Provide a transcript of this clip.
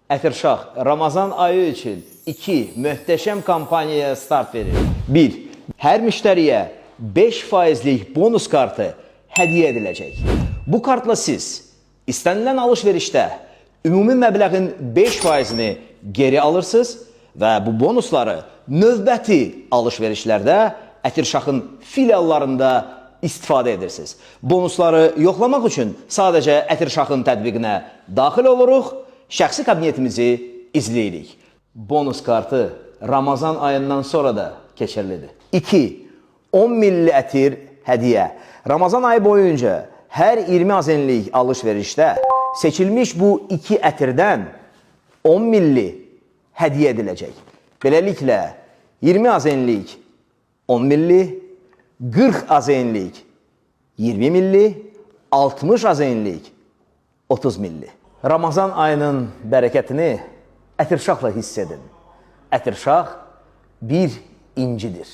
Ətirşah Ramazan ayı üçün iki möhtəşəm kampaniyaya start verir. 1. Hər müştəriyə 5 faizlik bonus kartı hədiyyə ediləcək. Bu kartla siz istənilən alış-verişdə ümumi məbləğin 5 faizini geri alırsınız və bu bonusları növbəti alış-verişlərdə Ətirşahın filiallarında istifadə edirsiniz. Bonusları yoxlamaq üçün sadəcə Ətirşahın tətbiqinə daxil oluruq, şəxsi kabinetimizi izləyirik. Bonus kartı Ramazan ayından sonra da keçərlidir. 2. 10 milli ətir hədiyyə. Ramazan ayı boyunca hər 20 azenlik alış-verişdə seçilmiş bu iki ətirdən 10 milli hədiyyə ediləcək. Beləliklə 20 azenlik 10 milli, 40 azenlik 20 milli, 60 azenlik 30 milli. Ramazan ayının bərəkətini Ətirşahla hiss edin. Ətirşah bir incidir.